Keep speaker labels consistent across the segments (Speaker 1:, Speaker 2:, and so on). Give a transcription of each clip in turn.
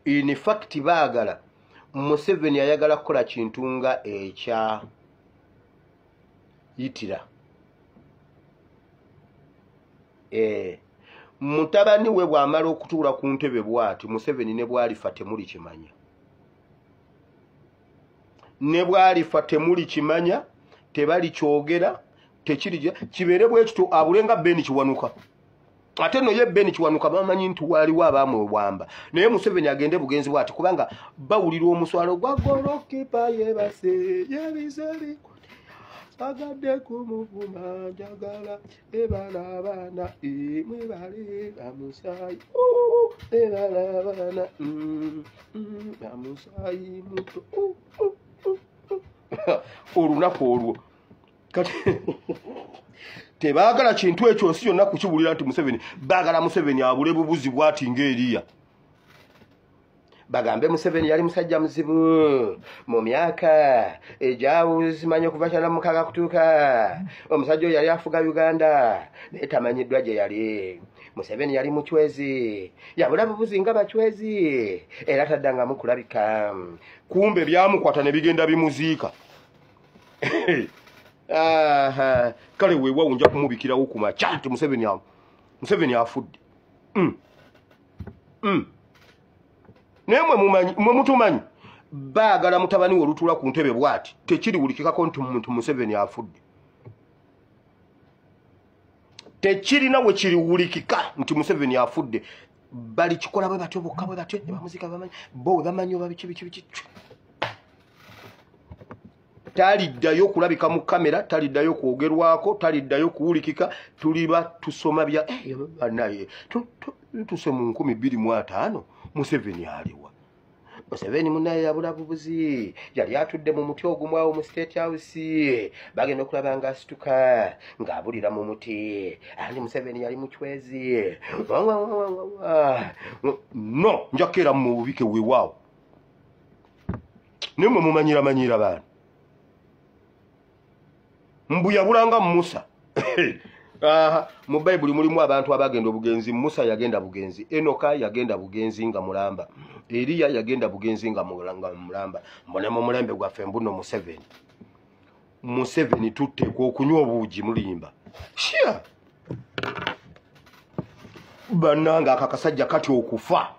Speaker 1: In fact baagala Museveni ayagala kukola kintu nga ekya Hitler. Mutabani we bw'amala okutuula ku ntebe bw'ati, Museveni ne bw'alifa temuli kimanya. Ne bw'alifa temuli kimanya, tebali kyogera, tekiri kibeere bwe kityo, abulenga Ben Kiwanuka. Ate nno ye Ben Kiwanuka bamanyi nti waaliwo abaamwewamba, naye Museveni agende bugenzi bw'ati kubanga bawulira omuswalo gwa golokipa yebase yebize sagadde kumuvuma njagala ebala abaana mwebale bamusaayi ebala abaana bamusaayi muto olunaku olwo. Kati tebaagala kintu ekyo nsi yonna kukiwulira nti Museveni, baagala Museveni abule bubuzi bw'ati ng'eriya. Bagambe Museveni yali musajja muzibu mu myaka egyawuzimanyi okuva 56 kutuuka. Omusajja oyo yali afuga Uganda naye tamanyiddwa gye yali. Museveni yali muchwezi, yabula bubuzi nga bachwezi, era taddangamu kulabika. Kumbe byamukwata ne bigenda bimuziika. Kale weewaawo nja kumubikirawo ku makya nti Museveni afudde. Naye mwe mutumanyi, baagala mutabani we olutuula ku ntebe bw'ati tekiriwulikikako nti muntu Museveni afudde. Tekirina we kiriwulikika nti Museveni afudde. Balikikola bwe batyo bokka bwe batyo ne bamuzika bamanyi bo we bamanyi oba biki biki biki. Taliddayo kulabika mu kamera, taliddayo kwogerwako, taliddayo kuwulikika. Tuliba tusoma bya naye tuse mu 2005 Museveni aliwa. Museveni munnaye yabula bubuzi, yali atudde mu muti ogumu awo mu State House, bagenda okulaba ng'asituka ng'abulira mu muti. Andi Museveni yali muchwezi. No, nja kukeera mu bubike weewaawo. Naye mwe mumanyira manyira baana. Mbu yabulanga Musa. Mu Bayibuli mulimu abantu abagenda obugenzi. Musa yagenda bugenzi, Enoka yagenda bugenzi nga mulamba, Eriya yagenda bugenzi nga mulamba. Mbone mu mulembe gwaffe mbuno Museveni. Museveni tuteekwa okunywa obuugi mulimba. Shia! Bannange aka kasajja kati okufa.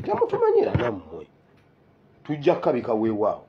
Speaker 1: Temutumanyira nammwe. Tujja kukabika weewaawo.